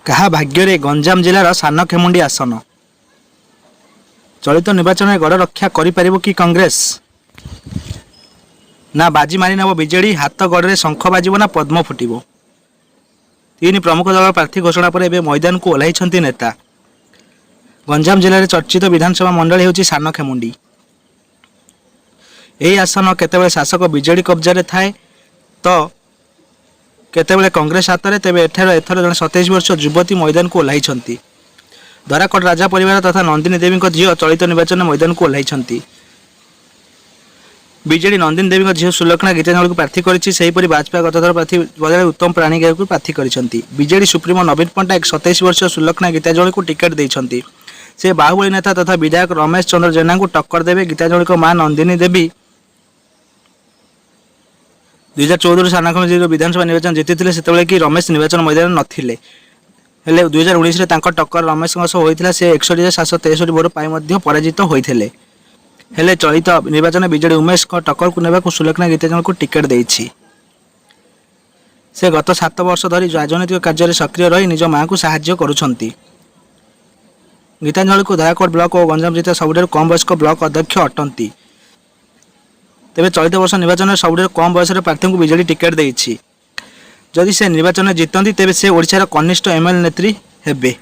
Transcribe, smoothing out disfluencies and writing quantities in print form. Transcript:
କାହା ଭାଗ୍ୟରେ ଗଞ୍ଜାମ ଜିଲ୍ଲାର ସାନଖେମୁଣ୍ଡି ଆସନ? ଚଳିତ ନିର୍ବାଚନରେ ଗଡ଼ ରକ୍ଷା କରିପାରିବ କି କଂଗ୍ରେସ, ନା ବାଜି ମାରିନେବ ବିଜେଡି? ହାତ ଗଡ଼ରେ ଶଙ୍ଖ ବାଜିବ ନା ପଦ୍ମ ଫୁଟିବ? ତିନି ପ୍ରମୁଖ ଦଳର ପ୍ରାର୍ଥୀ ଘୋଷଣା ପରେ ଏବେ ମଇଦାନକୁ ଓହ୍ଲାଇଛନ୍ତି ନେତା। ଗଞ୍ଜାମ ଜିଲ୍ଲାରେ ଚର୍ଚ୍ଚିତ ବିଧାନସଭା ମଣ୍ଡଳୀ ହେଉଛି ସାନଖେମୁଣ୍ଡି। ଏହି ଆସନ କେତେବେଳେ ଶାସକ ବିଜେଡି କବ୍ଜାରେ ଥାଏ ତ କେତେବେଳେ କଂଗ୍ରେସ ହାତରେ। ତେବେ ଏଠାରେ ଏଥର ଜଣେ 27 ବର୍ଷୀୟ ଯୁବତୀ ମଇଦାନକୁ ଓହ୍ଲାଇଛନ୍ତି। ଧରାକୋଟ ରାଜା ପରିବାର ତଥା ନନ୍ଦିନୀ ଦେବୀଙ୍କ ଝିଅ ଚଳିତ ନିର୍ବାଚନରେ ମଇଦାନକୁ ଓହ୍ଲାଇଛନ୍ତି। ବିଜେଡି ନନ୍ଦିନୀ ଦେବୀଙ୍କ ଝିଅ ସୁଲକ୍ଷଣା ଗୀତାଞ୍ଜଳିକୁ ପ୍ରାର୍ଥୀ କରିଛି। ସେହିପରି ଭାଜପା ଗତଥର ପ୍ରାର୍ଥୀ ବଦଳାଇ ଉତ୍ତମ ପାଣିଗ୍ରାହୀଙ୍କୁ ପ୍ରାର୍ଥୀ କରିଛନ୍ତି। ବିଜେଡି ସୁପ୍ରିମୋ ନବୀନ ପଟ୍ଟନାୟକ 27 ବର୍ଷୀୟ ସୁଲକ୍ଷଣା ଗୀତାଞ୍ଜଳିକୁ ଟିକେଟ୍ ଦେଇଛନ୍ତି। ସେ ବାହୁବଳୀ ନେତା ତଥା ବିଧାୟକ ରମେଶ ଚନ୍ଦ୍ର ଜେନାଙ୍କୁ ଟକ୍କର ଦେବେ। ଗୀତାଞ୍ଜଳିଙ୍କ ମା ନନ୍ଦିନୀ ଦେବୀ 2014ରୁ ସାନଖେମୁଣ୍ଡି ବିଧାନସଭା ନିର୍ବାଚନ ଜିତିଥିଲେ। ସେତେବେଳେ କି ରମେଶ ନିର୍ବାଚନ ମଇଦାନରେ ନଥିଲେ। ହେଲେ 2019ରେ ତାଙ୍କ ଟକ୍କର ରମେଶଙ୍କ ସହ ହୋଇଥିଲା। ସେ 61,763 ଭୋଟ ପାଇ ମଧ୍ୟ ପରାଜିତ ହୋଇଥିଲେ। ହେଲେ ଚଳିତ ନିର୍ବାଚନ ବିଜେଡି ଉମେଶଙ୍କ ଟକ୍କରକୁ ନେବାକୁ ସୁଲକ୍ଷଣା ଗୀତାଞ୍ଜଳିଙ୍କୁ ଟିକେଟ୍ ଦେଇଛି। ସେ ଗତ 7 ବର୍ଷ ଧରି ରାଜନୈତିକ କାର୍ଯ୍ୟରେ ସକ୍ରିୟ ରହି ନିଜ ମାଆଙ୍କୁ ସାହାଯ୍ୟ କରୁଛନ୍ତି। ଗୀତାଞ୍ଜଳିକୁ ଧରାକୋଟ ବ୍ଲକ ଓ ଗଞ୍ଜାମ ଜିଲ୍ଲା ସବୁଠାରୁ କମ୍ ବୟସ୍କ ବ୍ଲକ ଅଧ୍ୟକ୍ଷ ଅଟନ୍ତି। ତେବେ ଚଳିତ ବର୍ଷ ନିର୍ବାଚନରେ ସବୁଠାରୁ କମ୍ ବୟସର ପ୍ରାର୍ଥୀଙ୍କୁ ବିଜେଡି ଟିକେଟ୍ ଦେଇଛି। ଯଦି ସେ ନିର୍ବାଚନରେ ଜିତନ୍ତି, ତେବେ ସେ ଓଡ଼ିଶାର କନିଷ୍ଠ ଏମ୍ଏଲ୍ଏ ନେତ୍ରୀ ହେବେ।